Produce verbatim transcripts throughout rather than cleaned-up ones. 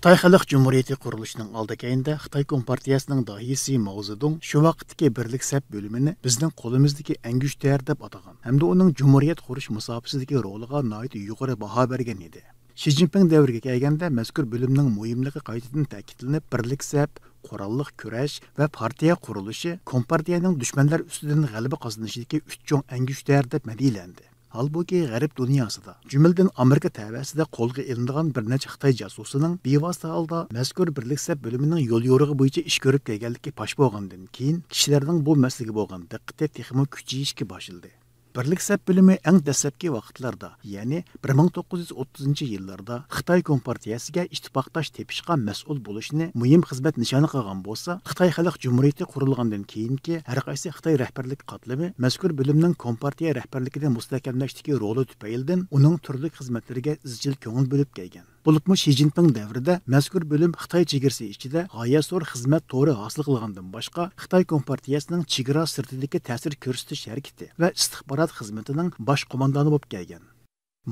خىتاي خەلق جۇمھۇرىيىتى قۇرۇلۇشىنىڭ ئالدى كەينىدە خىتاي كومپارتىيەسىنىڭ داھىيسى ماۋزېدۇڭ شۇ ۋاقىتتىكى بىرلىك سەپ بۆلۈمىنى بىزنىڭ قولىمىزدىكى ئەڭگۈشتەر دەپ ئاتىغان ھەمدە ئۇنىڭ جۇمھۇرىيەت قۇرۇش مۇساپىسىدىكى رولىغا ناھايىتى يۇقىرى باھا بەرگەن ئىدى. شى جىنپىڭ دەۋرىگە كەلگەندە مەزكۇر بۆلۈمنىڭ مۇھىملىقى قايتىدىن تەكىتلىنىپ، بىرلىك سەپ، قوراللىق كۈرەش ۋە پارتىيە قۇرۇلۇشى كومپارتىيەنىڭ دۈشمەنلەر ئۈستىدىن غەلىبە قازىنىشىدىكى ئۈچ چوڭ ئەڭگۈشتەر دەپ مەدھىيەلەندى. ھالبۇكى، غەرب دۇنياسىدا، جۈملىدىن ئامېرىكا تەۋەسىدە قولغا ئېلىنىدىغان بىر نەچچە خىتاي جاسۇسىنىڭ بىۋاسىتە ھالدا مەزكۇر بىرلىك سەپ بۆلۈمىنىڭ يوليورۇقى بويىچە ئىش كۆرۈپ كەلگەنلىكى پاش بولغاندىن كېيىن، كىشىلەرنىڭ بۇ مەسىلىگە بولغان دىققىتى تېخىمۇ كۈچىيىشكە باشلىدى. بىرلىك سەپ بۆلۈمى ئەڭ دەسلەپكى ۋاقىتلاردا، يەنى بىر مىڭ توققۇز يۈز ئوتتۇزىنچى يىللاردا خىتاي كومپارتىيەسىگە ئىتتىپاقداش تېپىشقا مەسئۇل بولۇشنى مۇھىم خىزمەت نىشانى قىلغان بولسا، خىتاي خەلق جۇمھۇرىيىتى قۇرۇلغاندىن كېيىنكى ھەر قايسى خىتاي رەھبەرلىك قاتلىمى مەزكۇر بۆلۈمنىڭ كومپارتىيە رەھبەرلىكىنى مۇستەھكەملەشتىكى رولى تۈپەيلىدىن ئۇنىڭ تۈرلۈك خىزمەتلىرىگە ئىزچىل كۆڭۈل بۆلۈپ كەلگەن. بولۇپمۇ شى جىنپىڭ دەۋرىدە مەزكۇر بۆلۈم خىتاي چېگرىسى ئىچىدە غايەت زور خىزمەت تورى ھاسىل قىلغاندىن باشقا، خىتاي كومپارتىيەسىنىڭ چېگرا سىرتىدىكى تەسىر كۆرسىتىش ھەرىكىتى ۋە ئىستىخبارات خىزمىتىنىڭ باش قوماندانى بولۇپ كەلگەن.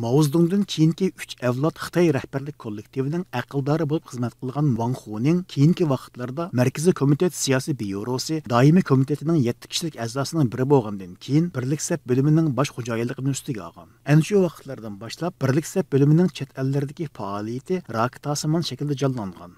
ماۋزېدۇڭدىن كېيىنكى ئۈچ ئەۋلاد خىتاي رەھبەرلىك كوللېكتىۋىنىڭ ئەقىلدارى بولۇپ خىزمەت قىلغان ۋاڭ خۇنىڭ كېيىنكى ۋاقىتلاردا مەركىزىي كومىتېت سىياسىي بيۇروسى دائىمىي كومىتېتىنىڭ يەتتە كىشىلىك ئەزاسىنىڭ بىرى بولغاندىن كېيىن، بىرلىك سەپ بۆلۈمىنىڭ باش خوجايىنلىقىنى ئۈستىگە ئالغان. ئەنە شۇ ۋاقىتلاردىن باشلاپ، بىرلىك سەپ بۆلۈمىنىڭ چەت ئەللەردىكى پائالىيىتى راكېتاسىمان شەكىلدە جانلانغان.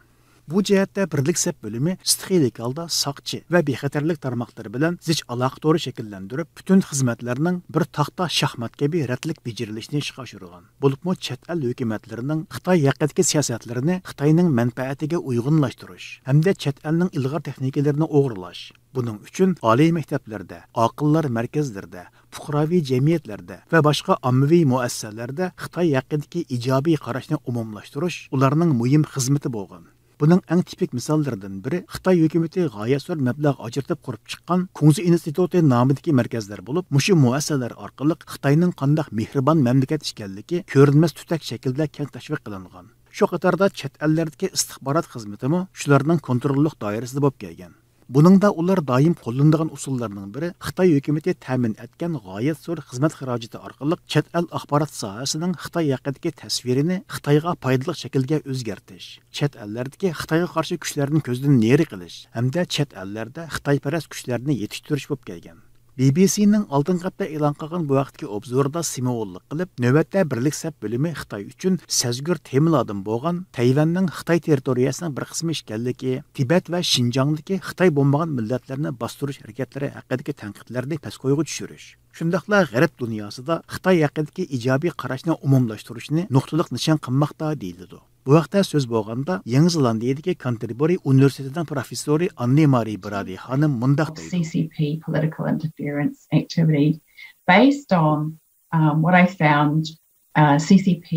بۇ جەھەتتە بىرلىك سەپ بۆلۈمى ئىستراتېگىيەلىك ھالدا ساقچى ۋە بىخەتەرلىك تارماقلىرى بىلەن زىچ ئالاقە تورى شەكىللەندۈرۈپ، پۈتۈن خىزمەتلەرنىڭ بىر تاختا شاھمات كەبى رەتلىك بېجىرىلىشىنى ئىشقا ئاشۇرغان. بولۇپمۇ چەت ئەل ھۆكۈمەتلىرىنىڭ خىتاي ھەققىدىكى سىياسەتلىرىنى خىتاينىڭ مەنپەئەتىگە ئۇيغۇنلاشتۇرۇش ھەمدە چەت ئەلنىڭ ئىلغار تېخنىكىلىرىنى ئوغرىلاش، بۇنىڭ ئۈچۈن ئالىي مەكتەپلەردە، ئاقىللار مەركەزلىرىدە، پۇقراۋى جەمئىيەتلەردە ۋە باشقا ئاممىۋى مۇئەسسەسەلەردە خىتاي ھەققىدىكى ئىجابىي قاراشنى ئومۇملاشتۇرۇش ئۇلارنىڭ مۇھىم خىزمىتى بولغان. بۇنىڭ ئەڭ تىپىك مىساللىرىدىن بىرى خىتاي ھۆكۈمىتى غايەت زور مەبلەغ ئاجرىتىپ قۇرۇپ چىققان كۇڭزى ئىنستىتۇتى نامىدىكى مەركەزلەر بولۇپ، مۇشۇ مۇئەسسەسەلەر ئارقىلىق خىتاينىڭ قانداق مېھرىبان مەملىكەت ئىكەنلىكى كۆرۈنمەس تۈتەك شەكلىدە كەڭ تەشۋىق قىلىنغان. شۇ قاتاردا چەت ئەللەردىكى ئىستىخبارات خىزمىتىمۇ شۇلارنىڭ كونتروللۇق دائىرىسىدە بولۇپ كەلگەن. بۇنىڭدا ئۇلار دائىم قوللىنىدىغان ئۇسۇللارنىڭ بىرى خىتاي ھۆكۈمىتى تەمىن ئەتكەن غايەت زور خىزمەت خىراجىتى ئارقىلىق چەت ئەل ئاخبارات ساھەسىنىڭ خىتاي ھەققىدىكى تەسۋىرىنى خىتايغا پايدىلىق شەكىلگە ئۆزگەرتىش، چەت ئەللەردىكى خىتايغا قارشى كۈچلەرنى كۆزدىن نېرى قىلىش ھەمدە چەت ئەللەردە خىتايپەرەس كۈچلەرنى يېتىشتۈرۈش بولۇپ كەلگەن. بى بى سىنىڭ ئالدىنقى ھەپتە ئېلان قىلغان بۇ ھەقتىكى ئوبزورىدا سىمۋوللۇق قىلىپ، نۆۋەتتە بىرلىك سەپ بۆلۈمى خىتاي ئۈچۈن سەزگۈر تېمىلاردىن بولغان تەيۋەننىڭ خىتاي تېررىتورىيەسىنىڭ بىر قىسمى ئىكەنلىكى، تىبەت ۋە شىنجاڭدىكى خىتاي بولمىغان مىللەتلەرنى باستۇرۇش ھەرىكەتلىرى ھەققىدىكى تەنقىدلەرنى پەسكويغا چۈشۈرۈش، شۇنداقلا غەرب دۇنياسىدا خىتاي ھەققىدىكى ئىجابىي قاراشنى ئومۇملاشتۇرۇشنى نۇقتىلىق نىشان قىلماقتا دېيىلىدۇ. بۇ ھەقتە سۆز بولغاندا، يېڭى زېلاندىيەدىكى كانتېربۇرى ئۇنىۋېرسىتېتىنىڭ پروفېسسورى ئاننې مارى برادى خانىم مۇنداق دەيدۇ. C C P political interference activity based on, um, what I found, uh, C C P,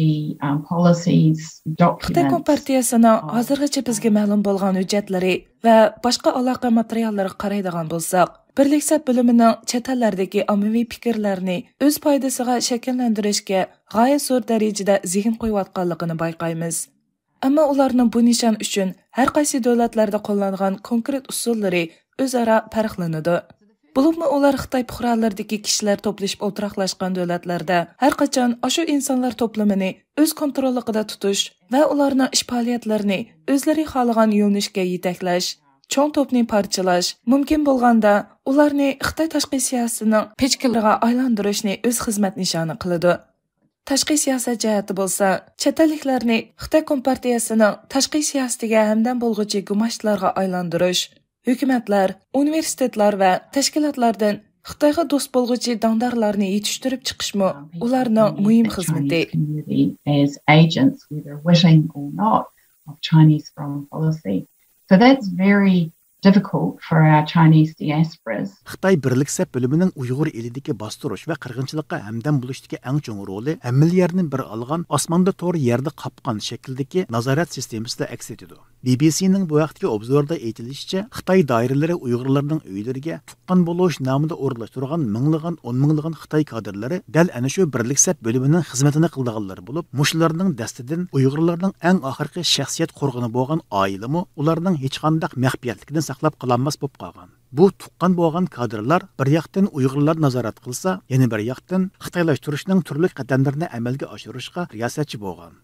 um, policies, خىتاي documents كومپارتىيەسىنىڭ ھازىرغىچە بىزگە مەلۇم بولغان ھۆججەتلىرى ۋە باشقا ئالاقە ماتېرىياللىرىغا قارايدىغان بولساق، بىرلىك سەپ بۆلۈمىنىڭ چەت ئەللەردىكى ئاممىۋى پىكىرلەرنى ئۆز پايدىسىغا شەكىللەندۈرۈشكە غايەت زور دەرىجىدە زېھىن قويۇۋاتقانلىقىنى بايقايمىز. ئەمما ئۇلارنىڭ بۇ نىشان ئۈچۈن ھەر قايسى دۆلەتلەردە قوللانغان كونكرېت ئۇسۇللىرى ئۆزئارا پەرقلىنىدۇ. بولۇپمۇ ئۇلار خىتاي پۇقرالىرىدىكى كىشىلەر توپلىشىپ ئولتۇراقلاشقان دۆلەتلەردە ھەر قاچان ئاشۇ ئىنسانلار توپلىمىنى ئۆز كونتروللۇقىدا تۇتۇش ۋە ئۇلارنىڭ ئىش پائالىيەتلىرىنى ئۆزلىرى خالىغان يۆنىلىشكە يېتەكلەش، چوڭ توپنى پارچىلاش، مۇمكىن بولغاندا ئۇلارنى خىتاي تاشقى سىياسىتىنىڭ پىچىكلىرىغا ئايلاندۇرۇشنى ئۆز خىزمەت نىشانى قىلىدۇ. تاشقى سىياسەت جەھەتتە بولسا، چەت ئەللىكلەرنى خىتاي كومپارتىيەسىنىڭ تاشقى سىياسىتىگە ھەمدەم بولغۇچى گۇماشتىلارغا ئايلاندۇرۇش، ھۆكۈمەتلەر، ئۇنىۋېرسىتېتلار ۋە تەشكىلاتلاردىن خىتايغا دوست بولغۇچى داڭدارلارنى يېتىشتۈرۈپ چىقىشمۇ ئۇلارنىڭ مۇھىم خىزمىتى. As agents, whether wishing or not, of Chinese foreign policy. So that's very difficult for our Chinese diasporas. خىتاي بىرلىك سەپ بۆلۈمىنىڭ ئۇيغۇر ئېلىدىكى باستۇرۇش ۋە قىرغىنچىلىققا ھەمدەم بولۇشتىكى ئەڭ چوڭ رولى ھەممىلا يەرنى بىر ئالغان ئاسماندا تور يەردە قاپقان شەكىلدىكى نازارەت سىستېمىسىدا ئەكس ئېتىدۇ. بى بى سىنىڭ بۇ ھەقتىكى ئوبزورىدا ئېيتىلىشىچە، خىتاي دائىرىلىرى ئۇيغۇرلارنىڭ ئۆيلىرىگە تۇغقان بولۇش نامىدا ئورۇنلاشتۇرغان مىڭلىغان، ئون مىڭلىغان خىتاي كادىرلىرى دەل ئەنە شۇ بىرلىك سەپ بۆلۈمىنىڭ خىزمىتىنى قىلىدىغانلار بولۇپ، مۇشۇلارنىڭ دەستىدىن ئۇيغۇرلارنىڭ ئەڭ ئاخىرقى شەخسىيەت قورغىنى بولغان ئائىلىمۇ ئۇلارنىڭ ھېچقانداق مەخپىيەتلىكىنى ساقلاپ قالالماس بولۇپ قالغان. بۇ تۇغقان بولغان كادىرلار بىر ياقتىن ئۇيغۇرلارنى نازارەت قىلسا، يەنە بىر ياقتىن خىتايلاشتۇرۇشنىڭ تۈرلۈك قەدەملىرىنى ئەمەلگە ئاشۇرۇشقا رىياسەتچى بولغان.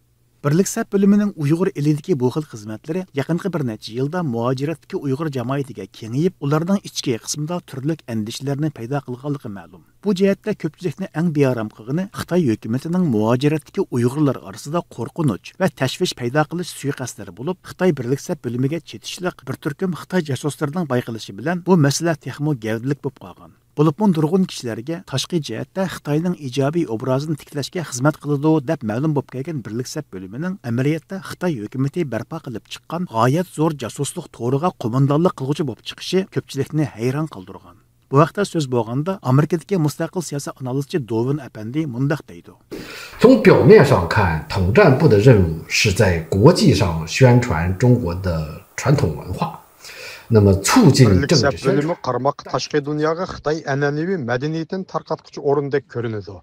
بىرلىك سەپ بۆلۈمىنىڭ ئۇيغۇر ئېلىدىكى بۇ خىل خىزمەتلىرى يېقىنقى بىر نەچچە يىلدا مۇھاجىرەتتىكى ئۇيغۇر جامائىتىگە كېڭىيىپ، ئۇلارنىڭ ئىچكى قىسمىدا تۈرلۈك ئەندىشىلەرنى پەيدا قىلغانلىقى مەلۇم. بۇ جەھەتتە كۆپچىلىكنى ئەڭ بىئارام قىلغىنى خىتاي ھۆكۈمىتىنىڭ مۇھاجىرەتتىكى ئۇيغۇرلار ئارىسىدا قورقۇنچ ۋە تەشۋىش پەيدا قىلىش سۇيىقەستلىرى بولۇپ، خىتاي بىرلىك سەپ بۆلۈمىگە چېتىشلىق بىر تۈركۈم خىتاي جاسۇسلىرىنىڭ بايقىلىشى بىلەن بۇ مەسىلە تېخىمۇ گەۋدىلىك بولۇپ قالغان. بولۇپمۇ نۇرغۇن كىشىلەرگە تاشقى جەھەتتە خىتاينىڭ ئىجابىي ئوبرازىنى تىكلەشكە خىزمەت قىلىدۇ دەپ مەلۇم بولۇپ كەلگەن بىرلىك سەپ بۆلۈمىنىڭ ئەمەلىيەتتە خىتاي ھۆكۈمىتى بەرپا قىلىپ چىققان غايەت زور جاسۇسلۇق تورىغا قوماندانلىق قىلغۇچى بولۇپ چىقىشى كۆپچىلىكنى ھەيران قالدۇرغان. بۇ ھەقتە سۆز بولغاندا، ئامېرىكىدىكى مۇستەقىل سىياسىي ئانالىزچى دوۋىن ئەپەندى مۇنداق دەيدۇ. 从表面上看，统战部的任务是在国际上宣传中国的传统文化。那么，促进 بىرلىك 政 سەپ 治宣传。 بۆلۈمى قارىماققا تاشقى دۇنياغا خىتاي ئەنئەنىۋى مەدەنىيىتىنى تارقاتقۇچى ئورۇندەك كۆرۈنىدۇ.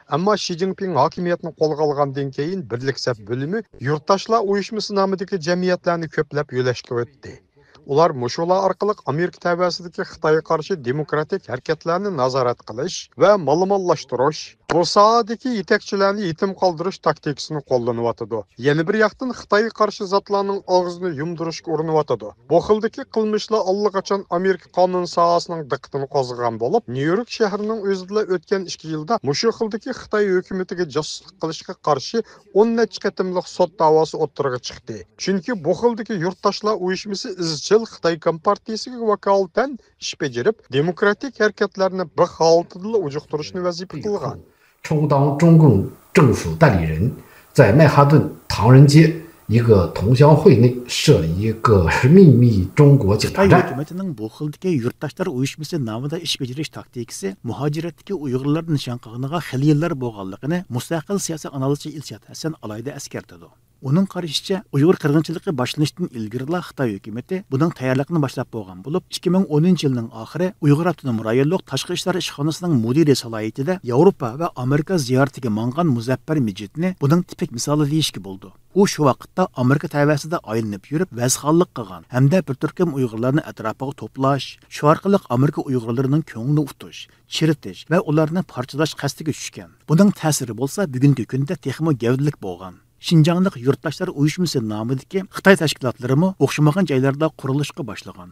ئەمما شى جىنپىڭ ھاكىمىيەتنى قولغا ئالغاندىن كېيىن، بىرلىك سەپ بۆلۈمى يۇرتداشلار ئۇيۇشمىسى نامىدىكى جەمئىيەتلەرنى كۆپلەپ يۆلەشكە ئۆتتى. ئۇلار مۇشۇلار ئارقىلىق ئامېرىكا تەۋەسىدىكى خىتايغا قارشى دېموكراتىك ھەرىكەتلەرنى نازارەت قىلىش ۋە مالىمانلاشتۇرۇش، بۇ ساھەدىكى يېتەكچىلەرنى يېتىم قالدۇرۇش تاكتىكىسىنى قوللىنىۋاتىدۇ. يەنە بىر ياقتىن خىتايغا قارشى زاتلارنىڭ ئاغزىنى يۇمدۇرۇشقا ئۇرۇنۇۋاتىدۇ. بۇ خىلدىكى قىلمىشلار ئاللىقاچان ئامېرىكا قانۇن ساھەسىنىڭ دىققىتىنى قوزغىغان بولۇپ، نيۇ يورك شەھىرىنىڭ ئۆزىدىلا ئۆتكەن ئىككى يىلدا مۇشۇ خىلدىكى خىتاي ھۆكۈمىتىگە جاسۇسلۇق قىلىشقا قارشى ئون نەچچە قېتىملىق سوت داۋاسى ئوتتۇرىغا چىقتى. چۈنكى بۇ خىلدىكى يۇرتداشلار ئۇيۇشمىسى ئىزچىل خىتاي كومپارتىيىسىگە ۋاكالىتەن ئىش بېجىرىپ، دېموكراتىك ھەرىكەتلەرنى بىخ ھالىتىدىلا ئۇجۇقتۇرۇشنى ۋەزىپە قىلغان. 充当中共政府代理人，在曼哈顿唐人街一个同乡会内设立一个秘密中国警察 خىتاي 站。 ھۆكۈمىتىنىڭ بۇ خىلدىكى يۇرتداشلار ئۇيۇشمىسى نامىدا ئىش بېجىرىش تاكتىكىسى مۇھاجىرەتتىكى ئۇيغۇرلارنى نىشان قىلغىنىغا خېلى يىللار بولغانلىقىنى مۇستەقىل سىياسىي ئانالىزچى ئىلشات ھەسەن ئالاھىدە ئەسكەرتىدۇ. ئۇنىڭ قارىشىچە، ئۇيغۇر قىرغىنچىلىقى باشلىنىشتىن ئىلگىرىلا خىتاي ھۆكۈمىتى بۇنىڭ تەييارلىقىنى باشلاپ بولغان بولۇپ، ئىككى مىڭ ئونىنچى يىلنىڭ ئاخىرى ئۇيغۇر ئاپتونوم رايونلۇق تاشقى ئىشلار ئىشخانىسىنىڭ مۇدىرى سالاھىيىتىدە ياۋروپا ۋە ئامېرىكا زىيارىتىگە ماڭغان مۇزەپپەر مىجىتنى بۇنىڭ تىپىك مىسالى دېيىشكە بولىدۇ. ئۇ شۇ ۋاقىتتا ئامېرىكا تەۋەسىدە ئايلىنىپ يۈرۈپ، ۋەزخانلىق قىلغان ھەمدە بىر تۈركۈم ئۇيغۇرلارنى ئەتراپىغا توپلاش، شۇ ئارقىلىق ئامېرىكا ئۇيغۇرلىرىنىڭ كۆڭلىنى ئۇتۇش، چىرىتىش ۋە ئۇلارنى پارچىلاش قەستىگە چۈشكەن. بۇنىڭ تەسىرى بولسا بۈگۈنكى كۈندە تېخىمۇ گەۋدىلىك بولغان. شىنجاڭلىق يۇرتداشلار ئۇيۇشمىسى نامىدىكى خىتاي تەشكىلاتلىرىمۇ ئوخشىمىغان جايلاردا قۇرۇلۇشقا باشلىغان.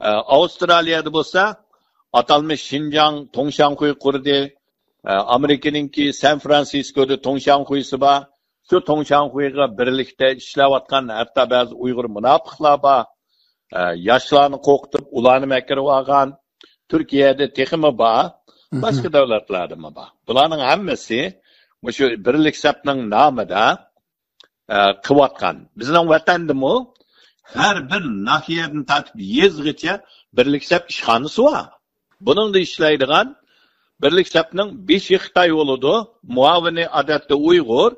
ئە، ئاۋسترالىيەدە بولسا ئاتالمىش شىنجاڭ توڭشياڭخۇي قۇردى. ئە، ئامېرىكىنىڭكى سان فرانسىسكودا توڭشياڭخۇيسى بار. شۇ توڭشياڭخۇيغا بىرلىكتە ئىشلەۋاتقان ھەتتا بەزى ئۇيغۇر مۇناپىقلار بار. ئە، ياشلارنى قورقۇتۇپ، ئۇلارنى مەكىرىۋالغان. تۈركىيەدە تېخىمۇ بار. باشقا دۆلەتلەردىمۇ بار. بۇلارنىڭ ھەممىسى مۇشۇ بىرلىك سەپنىڭ نامىدا ئە، قىلىۋاتقان. بىزنىڭ ۋەتەندىمۇ ھەر بىر ناھىيەدىن تارتىپ يېزىغىچە بىرلىك سەپ ئىشخانىسى بار. بۇنىڭدا ئىشلەيدىغان بىرلىك سەپنىڭ بېشى خىتاي بولىدۇ، مۇئاۋىنى ئادەتتە ئۇيغۇر.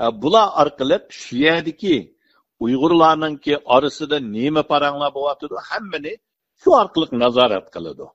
ئە، بۇلار ئارقىلىق شۇ يەردىكى ئۇيغۇرلارنىڭكى ئارىسىدا نېمە پاراڭلار بولۇۋاتىدۇ، ھەممىنى شۇ ئارقىلىق نازارەت قىلىدۇ.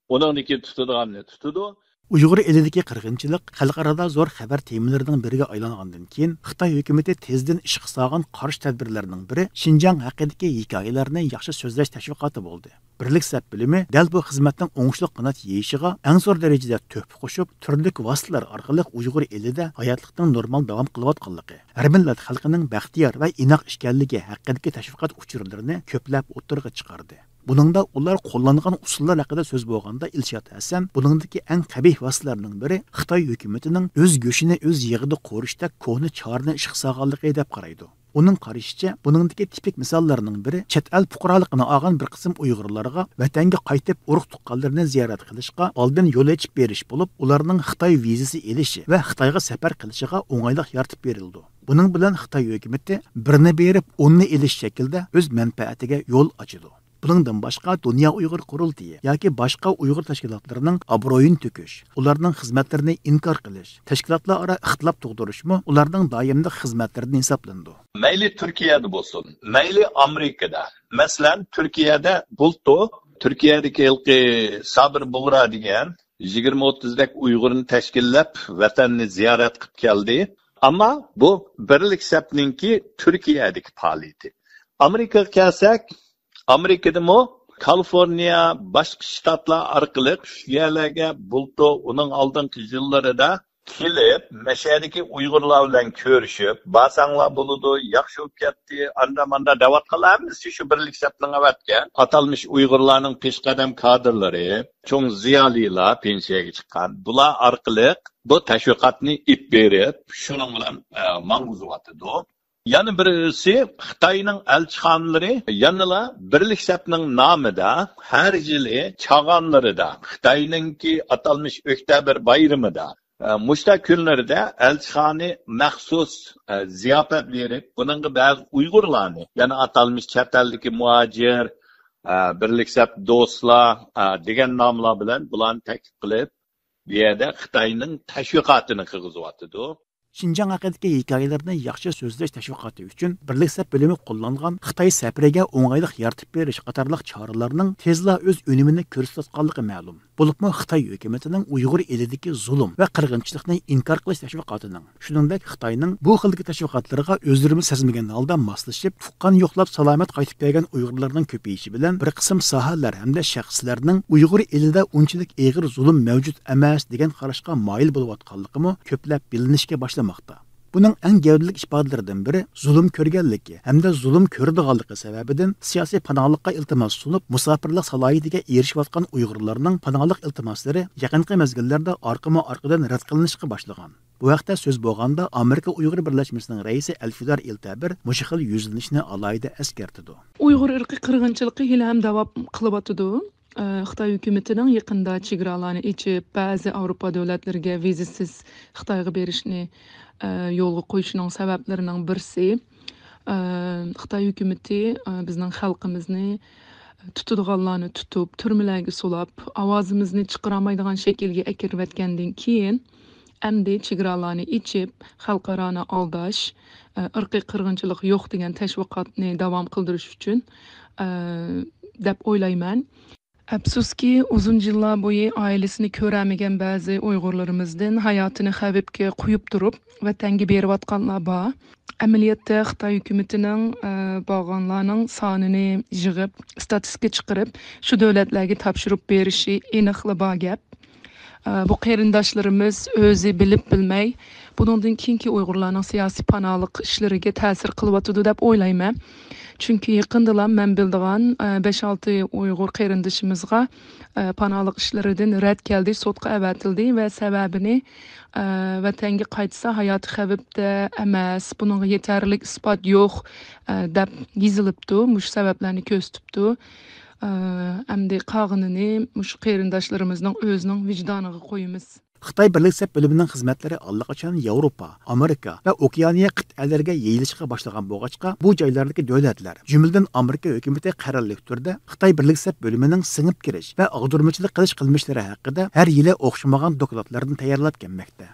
ئۇنىڭدىكى تۇتىدىغاننى تۇتىدۇ. ئۇيغۇر ئېلىدىكى قىرغىنچىلىق خەلقئارادا زور خەۋەر تېمىلىرىنىڭ بىرىگە ئايلانغاندىن كېيىن، خىتاي ھۆكۈمىتى تېزدىن ئىشقا سالغان قارشى تەدبىرلەرنىڭ بىرى شىنجاڭ ھەققىدىكى ھېكايىلەرنى ياخشى سۆزلەش تەشۋىقاتى بولدى. بىرلىك سەپ بۆلۈمى دەل بۇ خىزمەتنىڭ ئوڭۇشلۇق قانات يېيىشىغا ئەڭ زور دەرىجىدە تۆھپە قوشۇپ، تۈرلۈك ۋاسىتىلەر ئارقىلىق ئۇيغۇر ئېلىدە ھاياتلىقنىڭ نورمال داۋام قىلىۋاتقانلىقى، ھەر مىللەت خەلقىنىڭ بەختىيار ۋە ئىناق ئىكەنلىكى ھەققىدىكى تەشۋىقات ئۇچۇرلىرىنى كۆپلەپ ئوتتۇرىغا چىقاردى. بۇنىڭدا ئۇلار قوللانغان ئۇسۇللار ھەققىدە سۆز بولغاندا، ئىلشات ھەسەن بۇنىڭدىكى ئەڭ قەبىھ ۋاسىتىلەرنىڭ بىرى خىتاي ھۆكۈمىتىنىڭ ئۆز گۆشىنى ئۆز يېغىدا قورۇشتەك كونا چارىنى ئىشقا سالغانلىقى دەپ قارايدۇ. ئۇنىڭ قارىشىچە، بۇنىڭدىكى تىپىك مىساللارنىڭ بىرى چەت ئەل پۇقرالىقىنى ئالغان بىر قىسىم ئۇيغۇرلارغا ۋەتەنگە قايتىپ ئۇرۇق تۇغقانلىرىنى زىيارەت قىلىشقا ئالدىن يول ئېچىپ بېرىش بولۇپ، ئۇلارنىڭ خىتاي ۋىزىسى ئېلىشى ۋە خىتايغا سەپەر قىلىشىغا ئوڭايلىق يارىتىپ بېرىلىدۇ. بۇنىڭ بىلەن خىتاي ھۆكۈمىتى بىرنى بېرىپ ئوننى ئېلىش شەكلىدە ئۆز مەنپەئەتىگە يول ئاچىدۇ. بۇنىڭدىن باشقا، دۇنيا ئۇيغۇر قۇرۇلتىيى ياكى باشقا ئۇيغۇر تەشكىلاتلىرىنىڭ ئابرۇيىنى تۆكۈش، ئۇلارنىڭ خىزمەتلىرىنى ئىنكار قىلىش، تەشكىلاتلار ئارا ئىختىلاپ تۇغدۇرۇشمۇ ئۇلارنىڭ دائىملىق خىزمەتلىرىدىن ھېسابلىنىدۇ. مەيلى تۈركىيەدە بولسۇن، مەيلى ئامېرىكىدا. مەسىلەن، تۈركىيەدە بۇلتۇر، تۈركىيەدىكى ھېلىقى سابىر بۇغرا دېگەن يىگىرمە ئوتتۇزدەك ئۇيغۇرنى تەشكىللەپ، ۋەتەننى زىيارەت قىلىپ كەلدى. ئەمما بۇ بىرلىك سەپنىڭكى تۈركىيەدىكى پائالىيىتى. ئامېرىكىغا كەلسەك، ئامېرىكىدىمۇ كالىفورنىيە، باشقا شتاتلار ئارقىلىق شۇ يەرلەرگە بۇلتۇر، ئۇنىڭ ئالدىنقى يىللىرىدا كېلىپ، مەشەدىكى ئۇيغۇرلار بىلەن كۆرۈشۈپ، بارساڭلار بولىدۇ، ياخشى بولۇپ كەتتى، ئاندا ماندا دەۋاتقانلار ھەممىسى شۇ بىرلىك سەپنىڭ ئەۋەتكەن. ئاتالمىش ئۇيغۇرلارنىڭ پېشقەدەم كادىرلىرى، چوڭ زىيالىيلار پېنسىيەگە چىققان. بۇلار ئارقىلىق بۇ تەشۋىقاتنى ئېلىپ بېرىپ، شۇنىڭ بىلەن، ئە، ماڭغۇزۇۋاتىدۇ. يەنە بىرسى، خىتاينىڭ ئەلچىخانىلىرى يەنىلا بىرلىك سەپنىڭ نامىدا ھەر يىلى چاغانلىرىدا، خىتاينىڭكى ئاتالمىش ئۆكتەبىر بايرىمىدا، ئە، مۇشۇنداق كۈنلىرىدە ئەلچىخانا مەخسۇس، ئە، زىياپەت بېرىپ، بۇنىڭغا بەزى ئۇيغۇرلارنى، يەنى ئاتالمىش چەت ئەلدىكى مۇھاجىر، ئە، بىرلىك سەپ دوستلار، ئە، دېگەن ناملار بىلەن بۇلارنى تەكلىپ قىلىپ، بۇ يەردە خىتاينىڭ تەشۋىقاتىنى قىلغۇزۇۋاتىدۇ. شىنجاڭ ھەققىدىكى ھېكايىلەرنى ياخشى سۆزلەش تەشۋىقاتى ئۈچۈن بىرلىك سەپ بۆلۈمى قوللانغان خىتاي سەپىرىگە ئوڭايلىق يارىتىپ بېرىش قاتارلىق چارىلەرنىڭ تېزلا ئۆز ئۈنۈمىنى كۆرسىتىۋاتقانلىقى مەلۇم. بولۇپمۇ خىتاي ھۆكۈمىتىنىڭ ئۇيغۇر ئېلىدىكى زۇلۇم ۋە قىرغىنچىلىقنى ئىنكار قىلىش تەشۋىقاتىنىڭ، شۇنىڭدەك خىتاينىڭ بۇ خىلدىكى تەشۋىقاتلىرىغا ئۆزلىرىمۇ سەزمىگەن ھالدا ماسلىشىپ، تۇغقان يوقلاپ سالامەت قايتىپ كەلگەن ئۇيغۇرلارنىڭ كۆپىيىشى بىلەن بىر قىسىم ساھەلەر ھەمدە شەخسلەرنىڭ ئۇيغۇر ئېلىدە ئۇنچىلىك ئېغىر زۇلۇم مەۋجۇت ئەمەس دېگەن قاراشقا مايىل بولۇۋاتقانلىقىمۇ كۆپلەپ بىلىنىشكە باشلىماقتا. بۇنىڭ ئەڭ گەۋدىلىك ئىپادىلىرىدىن بىرى زۇلۇم كۆرگەنلىكى ھەمدە زۇلۇم كۆرىدىغانلىقى سەۋەبىدىن سىياسىي پاناھلىققا ئىلتىماس سۇنۇپ، مۇساپىرلىق سالاھىيىتىگە ئېرىشىۋاتقان ئۇيغۇرلارنىڭ پاناھلىق ئىلتىماسلىرى يېقىنقى مەزگىللەردە ئارقىمۇ ئارقىدىن رەت قىلىنىشقا باشلىغان. بۇ ھەقتە سۆز بولغاندا، ئامېرىكا ئۇيغۇر بىرلەشمىسىنىڭ رەئىسى ئەلفىدار ئىلتەبىر مۇشۇ خىل يۈزلىنىشنى ئالاھىدە ئەسكەرتىدۇ. ئۇيغۇر ئىرقىي قىرغىنچىلىقى ھېلىھەم داۋام قىلىۋاتىدۇ. ئە، خىتاي ھۆكۈمىتىنىڭ يېقىندا چېگرالارنى ئېچىپ، بەزى ئاۋروپا دۆلەتلىرىگە ۋىزىسىز خىتايغا بېرىشنى، ئە، يولغا قويۇشىنىڭ سەۋەبلىرىنىڭ بىرسى، ئە، خىتاي ھۆكۈمىتى، ئە، بىزنىڭ خەلقىمىزنى تۇتىدىغانلارنى تۇتۇپ، تۈرمىلەرگە سولاپ، ئاۋازىمىزنى چىقىرالمايدىغان شەكىلگە ئەكىرىۋەتكەندىن كېيىن، ئەمدى چېگرالارنى ئېچىپ، خەلقئارانى ئالداش، ئە، ئىرقىي قىرغىنچىلىق يوق دېگەن تەشۋىقاتنى داۋام قىلدۇرۇش ئۈچۈن، ئە، دەپ ئويلايمەن. ئەپسۇسكى، ئۇزۇن يىللار بويى ئائىلىسىنى كۆرەلمىگەن بەزى ئۇيغۇرلىرىمىزدىن ھاياتىنى خەۋپكە قويۇپ تۇرۇپ، ۋەتەنگە بېرىۋاتقانلار بار. ئەمەلىيەتتە، خىتاي ھۆكۈمىتىنىڭ، ئە، بارغانلارنىڭ سانىنى يىغىپ، ئىستاتىستىكا چىقىرىپ، شۇ دۆلەتلەرگە تاپشۇرۇپ بېرىشى ئېنىقلا بار گەپ. ئە، بۇ قېرىنداشلىرىمىز ئۆزى بىلىپ بىلمەي، بۇنىڭدىن كېيىنكى ئۇيغۇرلارنىڭ سىياسىي پاناھلىق ئىشلىرىگە تەسىر قىلىۋاتىدۇ دەپ ئويلايمەن. چۈنكى يېقىندىلا مەن بىلىدىغان، ئە، بەش-ئالتە ئۇيغۇر قېرىندىشىمىزغا، ئە، پاناھلىق ئىشلىرىدىن رەت كەلدى، سوتقا ئەۋەتىلدى ۋە سەۋەبىنى، ئە، ۋەتەنگە قايتسا ھاياتى خەۋپتە ئەمەس، بۇنىڭغا يېتەرلىك ئىسپات يوق، ئە، دەپ يېزىلىپتۇ، مۇشۇ سەۋەبلەرنى كۆرسىتىپتۇ. ئە، ئەمدى قالغىنىنى مۇشۇ قېرىنداشلىرىمىزنىڭ ئۆزىنىڭ ۋىجدانىغا قويىمىز. خىتاي بىرلىك سەپ بۆلۈمىنىڭ خىزمەتلىرى ئاللىقاچان ياۋروپا، ئامېرىكا ۋە ئوكېئانىيە قىتئەلىرىگە يېيىلىشقا باشلىغان بولغاچقا، بۇ جايلاردىكى دۆلەتلەر، جۈملىدىن ئامېرىكا ھۆكۈمىتى قەرەللىك تۈردە خىتاي بىرلىك سەپ بۆلۈمىنىڭ سىڭىپ كىرىش ۋە ئاغدۇرمىچىلىق قىلىش قىلمىشلىرى ھەققىدە ھەر يىلى ئوخشىمىغان دوكلاتلارنى تەييارلاپ كەلمەكتە.